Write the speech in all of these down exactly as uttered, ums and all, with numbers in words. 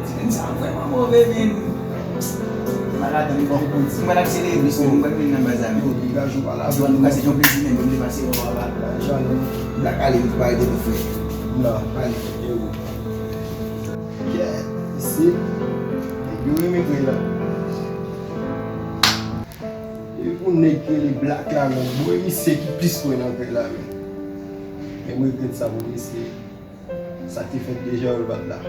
Ti nèg sa vrèman move, men. Malad, mwen pral akselere plis, men mwen pral vin nan baz la, men. Antouka, se yon plezi, men, pou m te pase wè w la. Black Ale, nou pa rete tou frè. Non. Ale. Yeah, isi, nèg yo renmen kwè la. Epi pou nèg ki rele Black la menm, bwoy, misye ki plis kwè nan kwè la menm. Men mwen regrèt sa pou misye. Sa ki fèt deja yo l pa t la.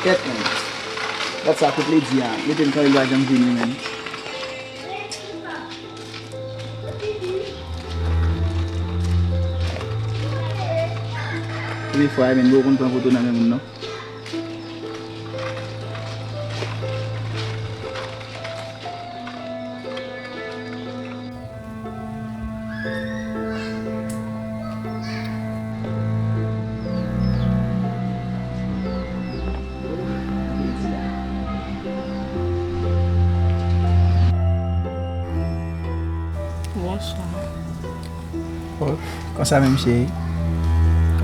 Kèt menm. Dat sa koup ledi a. Mete m kanpe l pa janm vini menm. Premye fwa, men, m poko konn pran foto nan men moun, non. Bonswa. Oh, konsa menm, cheri?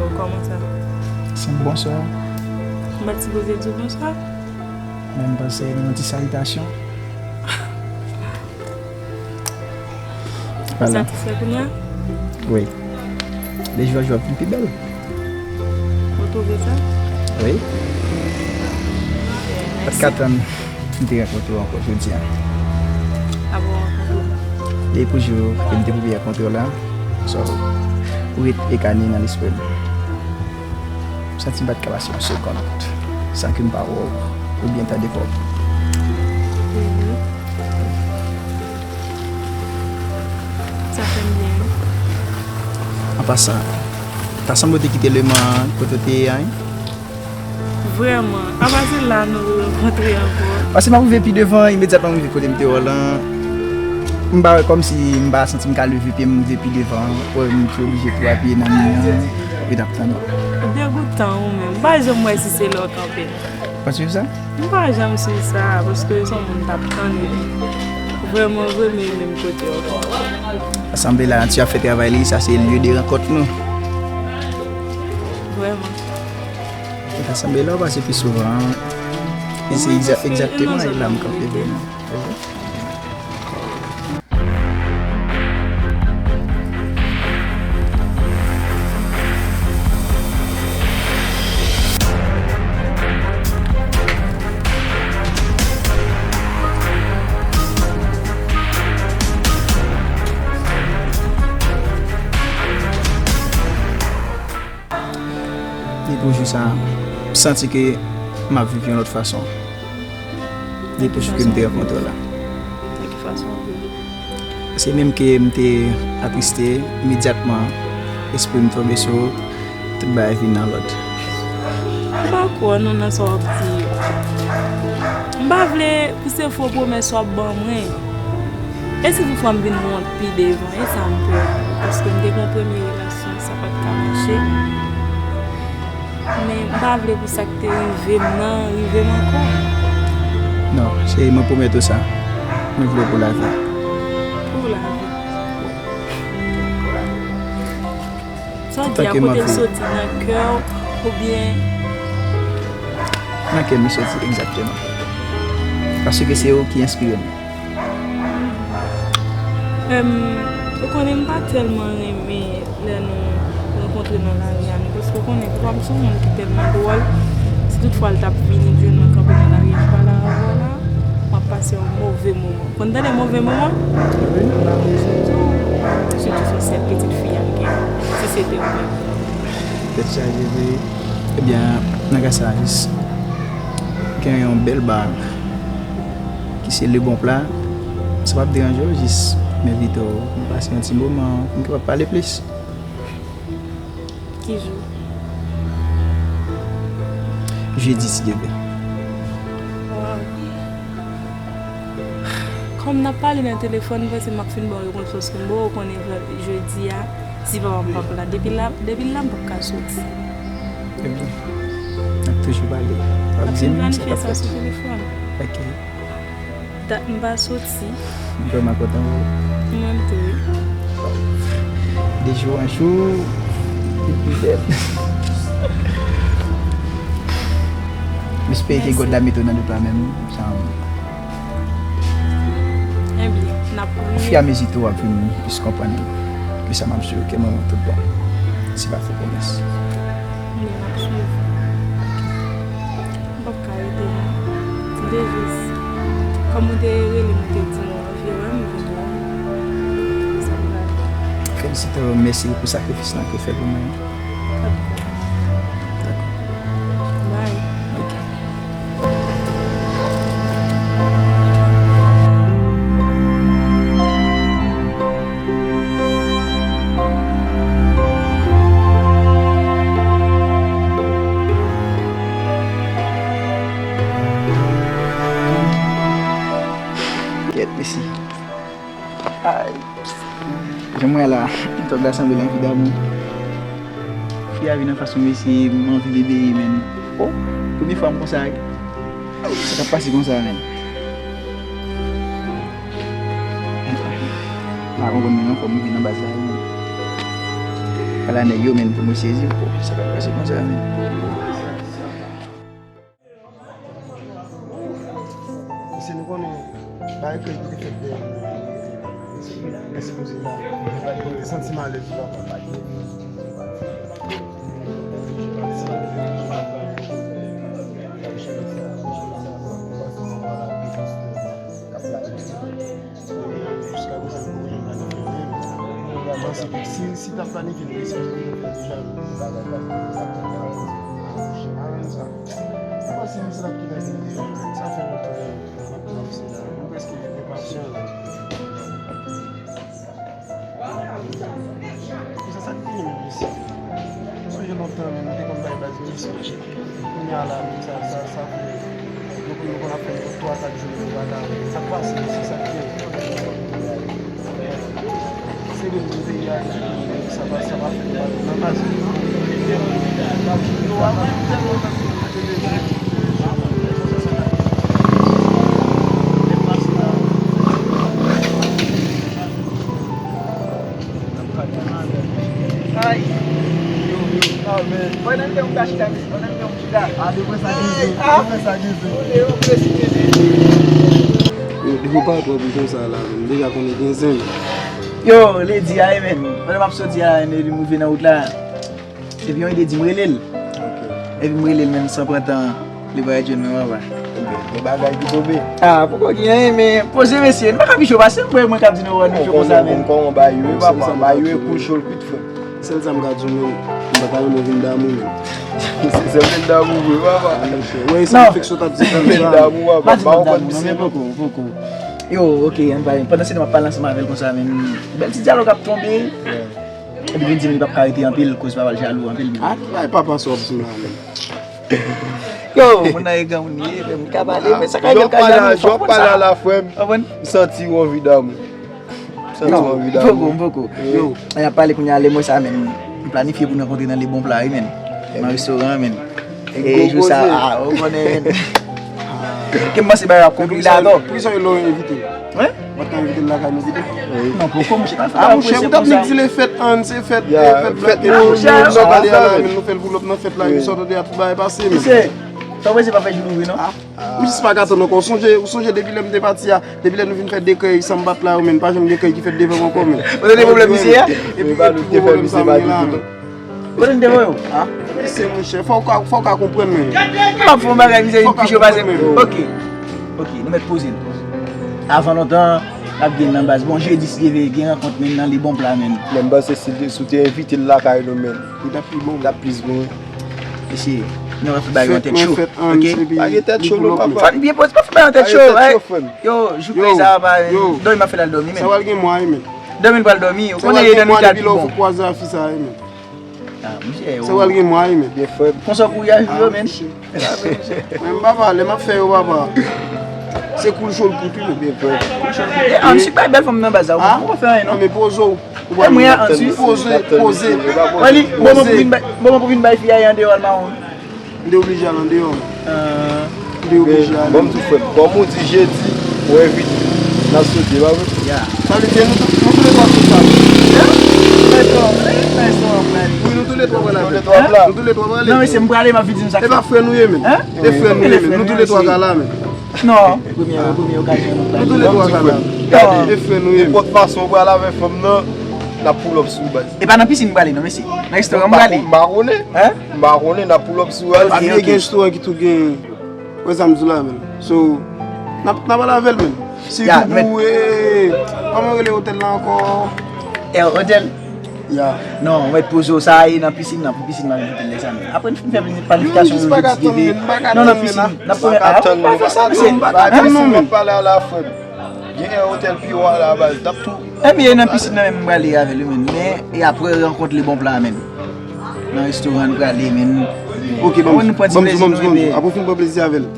Oh, kòman sa? Se bonswa. M pa t sipoze di w bonswa? Men m panse nan yon ti salitasyon. Ou satisfè kounye a? Wi. De jou an jou w ap vin pi bèl. Ou twouve sa? Wi. Pa t ka tann m te rankontre w ankò jodi a. A bon, rankontre w? Depi pou jou ke m te premye rankontre w la, so, ou ret ekane nan lespri m. M santi m pa t ka pase yon segonn san ke m pa wè w oubyen tande vwa w. Mhm. Sa fè m byen, wi. An pasan, ta sanble w te kite Leman kote w te ye a, wi. Vrèman, apa se la nou rankontre ankò? Paske m ap rive pi devan, imedyatman m rive kote m te wè w lan, m pa wè kòmsi m pa santi m ka leve pye m rive pi devan, wè m te oblije tou apye nan mi an, epi t ap tann ou. Degoutan ou menm, m pa janm wè si se lè w kanpe. Ou pa swiv sa? M pa janm swiv sa, paske se yon moun m t ap tann epi vrèman vre m rive menm kote w. Sa sanble lanati ap fè travay li, sa se lye de rankont nou. Vrèman. Sa sanble la w pase pi souvan, e se egza-, egzakteman la m kanpe vrèman. Depi jou sa, m santi ke m ap viv yon lòt fason. Depi jou ke m te rankontre w la. Nan ki fason w viv? Paske menm ke m te atriste, imedyatman, lespri m tonbe sou ou, tout bagay vin nan lòd. M pa kwè non nan sa w ap di yo. M pa vle pou se fo pwomès w ap ban mwen. E si toutfwa m vin wont pi devan, e sa m pè. Paske m te gen yon premye relasyon, sa pa t ka mache. Men m pa vle pou sa k te rive m nan rive m ankò. Non, cheri, mwen pwomèt ou sa. Mwen vle w pou lavi. Pou lavi. Sa w di a, kote l soti, nan kè w oubyen? Nan kè m li soti, egzakteman. Paske se ou ki enspire m. Em, ou konnen m pa tèlman renmen lè nou rankontre nan lari a, nou, paske ou konnen papa m se yon moun ki tèlman dwòl. Si toutfwa l t ap vini jwenn mwen kanpe nan lari a, m pa la avè w la, m ap pase yon move moman. Ou konn tande move moman? M pa bezwen di w, sitou se sèl pitit fi a m gen, si se te ou menm. Tèt chaje vre. Ebyen, nan ka sa a, jis gen yon bèl ba ki se Le Bon Plat. Sa p ap deranje w, jis m envite w pou n pase yon ti moman, pou n kapab pale plis. Ki jou? Jedi, si Dye vle. Waw. Kòm n ap pale nan telefòn, m panse m ap fin ba w repons paske m ba w konnen jedi a, si papa m p ap la. Depi la, depi l la, m p ap ka soti. Ebyen, n ap toujou pale. W ap di m sa k ap fèt. N ap fin planifye sa sou telefòn. Ok. Dat m pa soti. M vrèman kontan pou ou. Mwen menm tou, wi. De jou an jou, li pi bèl. M espere ke God la mete w nan leta menm, jan Ebyen, n ap priye. Ofiramezi tou w ap vin plis konprann li. Men sa m ap jure ke mwen, mwen tout bon. Se pa fo pwomès. Ebyen, n ap swiv. M p ap ka rete non. Tande jis. Kòm ou te rele m, ou te di m ou anvi wè m, m vin wè w. Sa m gade. Felisite w, mèsi pou sakrifis lan ke w fè pou mwen an. Dakò. Bye. Ok. Kèt, mesi. Ay. Jan m wè la, tòg la sanble anvi damou. Fi a vin anfas mwen, mesye, m anvi bebe, men. Oh, premye fwa m konsa. Sa k ap pase konsa, men? M pa konprann mwen ankò, m vin nan baz la, men. Pale a nèg yo, men, pou mwen sezi, oh, sa k ap pase konsa, men? Mesye, nou konnen bagay krèy ki te fèt dèyè nou. Mesye, mesye, poze la. Mwen te santi m alèz, papa. Jiska prezan, nou pa janm planifye anyen. Mwen panse ke si, si t ap planifye, nou espere nou fè deja, nou pa ka planifye sa. Mwen panse se sa ki nan vin deja. Sa fè lontan n ap travay la. Nou prèske enpasyan la. Sa, sa k pi menm isi. Sonje lontan, menm, nou te konn bay baz misyon. Kounye a la, menm sa, sa, sa fè nou konn, nou konn ap fè twa, kat jou, nou pa ka. Sa k pase, se sa k fè. Se menm nou peyi a, sa pa, sa pa fè nou pa nan baz. Ay. Yo, yo. Ah, man. Bò nan mitan yon ka chita, bò nan mitan yon chita. Ah, depi sa, Jezi. Ah. Depi sa, Jezi. Yo, depi w pa twò pou konsa la, men m deja konnen gen zen. Yo, Lady a, men. Pandan m ap soti a, men, epi m rive nan wout la. Epi yon ide di m rele l. Ok. Epi m rele l, men, san pran tan. Li pa jwenn mwen, papa. Ebyen, gen bagay ki tonbe. Ah, poko gen anyen, men poze mesye. Nou pa ka pi cho pase m, mwen k ap di nou wè nou cho konsa, men. Kòman ba yo, papa, ba yo kou cho l kwit frè. Sèl sa m ka di w, men, m pa ta renmen w vin damou, men. Se sèl vin damou vre, papa. Ah, mesye. Wè, sa m fèk sot ap di frè m sa. Vin damou, papa. Pa di m damou, non, men poko, poko. Yo, ok, ann pa, pandan se tan m ap pale ansanm avè l konsa, men bèl ti dyalòg ap tonbe. Epi vin di m li p ap ka rete anpil, koz papa l jalou anpil. Ah, ki bagay papa sa w ap di m la, men? Yo, moun nan e granmoun ye, men moun ka pale, men sa ka rive, ka rive, men fòk konn sa. Jan w pale a la, frè m, m santi w anvi damou. M santi w anvi damou. Non, m poko, m poko. Yo, y ap pale kounye a, lè m wè sa, men m planifye pou n rankontre nan Le Bon Plat, wi, men. Nan restoran, men. E jou sa, ah, ou konnen, men. Ke m panse bagay ap konplike atò. Poukisa yo lè w envite? Hein? Mwen te envite l lakay nou kite. Non, poko, monchè, pa fè bagay prese konsa. Ah, monchè, ou t ap nik di le fèt, an, se fèt, e, fèt blòk, nou, nou, nou pale a la, men nou fè l pull up nan fèt la, yo sot de a tout bagay pase, men. Mesye, sa w prese pa fè jou louvri, non? Ah, ou jis pa ka tann ankò. Ou sonje, ou sonje depi lè m te pati a, depi lè nou vin fè de krèy, sa m pa t la yo, men pa janm gen krèy ki fèt devan m ankò, men. Ou tande pwoblèm misye a? Epi, epi pwoblèm sa m gen la, men. Kote n te voye w? Ah, mesye, monchè, fò w ka, fò w ka konprann mwen. M ap fè yon bagay, mizè, vin pi cho pase m. Ok. Ok, nou mèt poze n. Avan lontan, Ap gen nan baz. Bon, jedi, si Dye vle, gen rankont, men, nan Le Bon Plat, men. Men m panse si, si w te envite l lakay nou, men, li t ap pi bon. Li t ap plis bon. Mesye, nou ap fè bagay an tèt cho. Fèt an, ok? Misye, epi pa gen tèt cho, non, papa. Fò n byen poze, pa fè bagay an tèt cho, frè m. Yo, jou fè sa, pa, dòmi m ap fè l al dòmi, men. Sa pral gen mwa, men. Dòmi l pral dòmi, ou konnen, dòmi l ka pi bon. Depi lè w fè kwaze afi sa, men. Ah, misye, sa pral gen mwa, men. Byen fè. Konsa kouri a jou yo, men. Men papa, lè m ap fè yo, papa, se koul cho l kout, wi, men. Byen fè. E, an, si bay bèl fanm nan baz la, ou poko fè anyen, non? Non, men poze w. E mwen, an, si. Poze, poze. Wè li, bon, bon, pou vin bay, bon, bon, pou vin bay fi a, e andeyò al mawon. M te oblije al andeyò, men. M te oblije ale. Bon, m di frè m, kòm ou di jedi, ou envite, n ap sote, pa vre? Ya. Sa vle di, nou tou, nou toulètwa sou sab. Ya? Fè sòm, fè sòm, fè sòm. Wi, nou toulètwa pral ale. Nou toulètwa pral ale. Non, mesye, m prale, m ap vin di nou sa. E pa frè nou ye, men. E frè nou ye, men. Nou toulètwa ka la, men. Non, premye, premye okazyon nou prale. Nou toulètwa ka la. Gade, e frè nou ye, men. Nenpòt fason ou pral avè fanm nan, n ap pull up sou ou, baz. E pa nan pisin m prale, non, mesye. Nan restoran m prale. M pa konnen. M pa konnen, n ap pull up sou ou. Ap gen restoran ki tou gen. Wè sa m di w la, men. So, n ap, n ap al avè l, men. Sitou pou, e, kòman yo rele otèl la ankò? Air Hotel? Ya. Non, ou mèt poze w, sa e nan pisin nan, pou pisin nan envite l lè sa, men. Apre n fin fè planifikasyon yo, jodi ki vle. Non, nan pisin. N ap premye, a, ou pa fè sa, mesye. M pa ka tann, non, men. Gen otèl pi wo a la baz, n ap tou. Ebyen, e nan pisin nan menm m prale avè l, men. Men, e apre rankont Le Bon Plat, men. Nan restoran n prale, men. Ok, ban m, ban m di w, ban m di w, ban m di w. Apre w fin pran plezi avè l.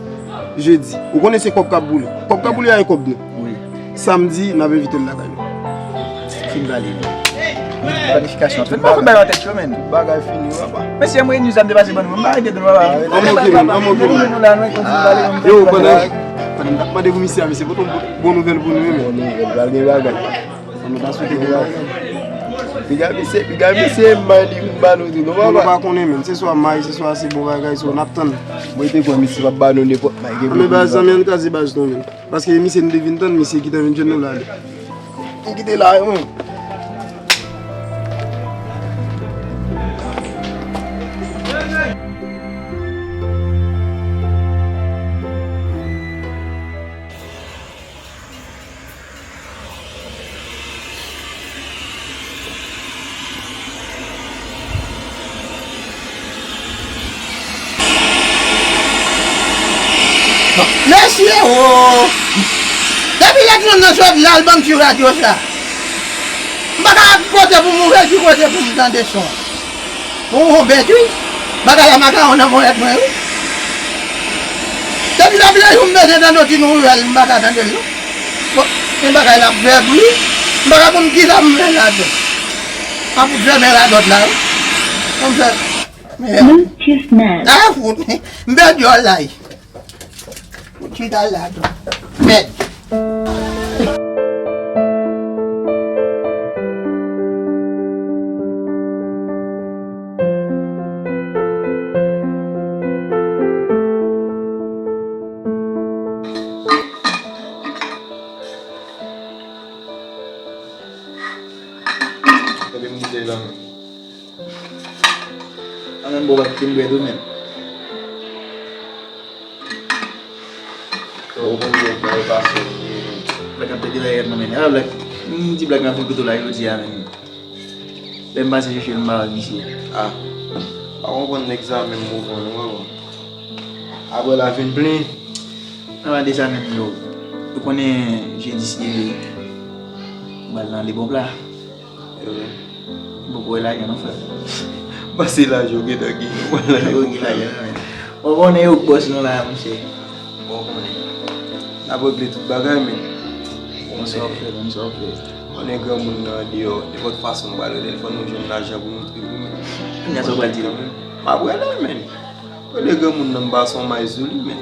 Jedi. Ou konnen se kòb k ap boule. Kòb k ap boule a e kòb nou. Wi. Samdi, n ap envite l lakay nou. Fin prale, men. Planifikasyon. Fè n pa fè bagay an tèt cho, men. Tout bagay fini, papa. Mesye, mwen, nou sa m te pase ban nou. M pa rete dlo, papa. An, ok, men, an, ok, men. Yo, pandan, pandan m t ap mande pou misye a, misye pote yon bon nouvèl pou nou, men. Bon nouvèl, pral gen bagay. Fò nou ta swete gen bagay. Piga misye, piga misye, may li vin ba nou tou, non, papa? Nou pa konnen, men. Se swa may, se swa se bon bagay, so, n ap tann. Mwen te kwè misye p ap ba nou nenpòt may, gen. Men baz, zanmi, ann kraze baz nou, men. Paske misye nou te vin tann, misye gentan vin jwenn nou la, li. M kite la, wi. Mesye o! Depi lè John nan sot la, l ban m ti radyo sa. M pa ka ki kote pou m ouvè, ki kote pou m tande son. Bon, bon, bèt, wi. Bagay la makawon nan ponyèt mwen, wi. Depi lè vle jou m bezwen tande yon ti nouvèl, m pa ka tande l, non. Bon, men bagay la ap fè bri. M pa ka konn kisa m fè ladan. M ap fèmen radòt la, wi. Konn fè. Bluetooth mode. Ah, fout. M pèdi online. Fout chita la tou. Mèd. Gade m bouteyi la, men. An menm bon, pa kite m bwè tou, men. Ou konn byen sa e pase. Blak ap tete dèyè non, men. Ah, Blak, m di Blak nan fin kote w la jodi a, men. Lè m pase chèche l, m pa wè misye. Ah, pa konprann nèg sa menm mouvman nou, wè bon. Apre la vin plen. An de sa menm yo. Ou konnen jedi si Dye vle. M pral nan Le Bon Plat. Yo, men. M poko wè lajan non, frè. Pase lajan ou gentan gen. Ou poko gen lajan non, men. Ou konnen yo k bòs nou la, monchè. Bon, konnen. N ap regle tout bagay, men. Konsa w fè, konsa w fè. Konnen granmoun nan andeyò, nenpòt fason m pral rele l, fò nou jwenn lajan pou nou trip wi, men. Kounya sa w pral di l? M ap rele l, men. Rele granmoun nan, m pase yon may sou li, men.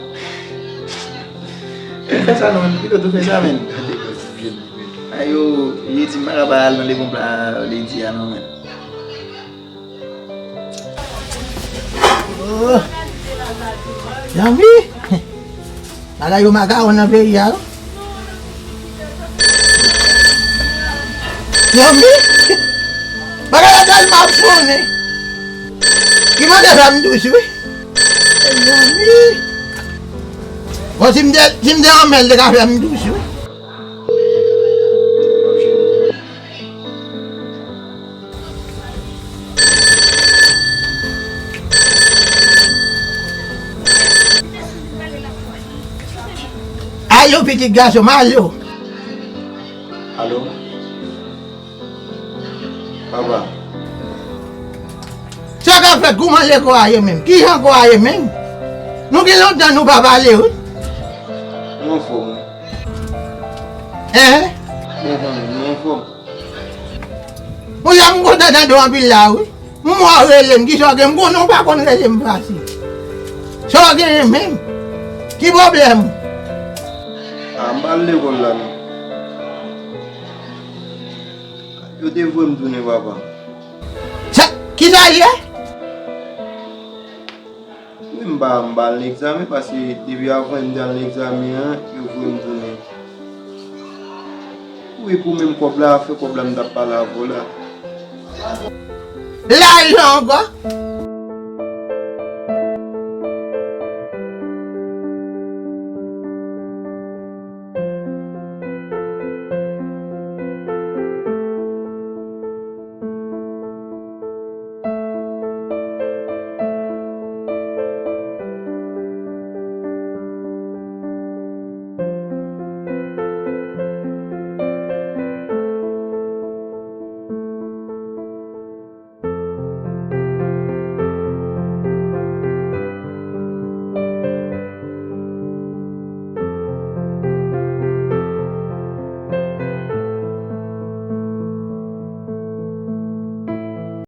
Fè sa non, men. Pito tou fè sa, men. Ayo, li di m pa ka pa al nan Le Bon Plat, li di a non, men. Oh. Zanmi, bagay yo makawon nan peyi a, wi. Zanmi, bagay la tèlman ap sonnen. Ki mande fè m dous, wi. Zanmi. Bon, si m te, si m te anmè l, te ka fè m dous, wi. Alo, pitit gason m, alo. Alo? Papa. Sa k ap fèt, kouman lekòl a ye menm? Kijan kò a ye menm? Nou gen lontan nou pa pale, wi. Mwen anfòm, wi. Hein? Mwen anfòm, mwen anfòm. Monchè, m kontan tande w anpil la, wi. M wè w rele m, kisa w gen? M konnen w pa konn rele m fasil. Sa w genyen menm? Ki pwoblèm ou? A, m pa al lekòl la, non. Yo te voye m tounen, papa. Sa, kisa l ye? Wi, m pa, m pa al nan egzamen, paske depi avan m te al nan egzamen an, yo voye m tounen. Wi, pou menm kòb la, afè kòb la m t ap pale avè w la. Lajan ankò?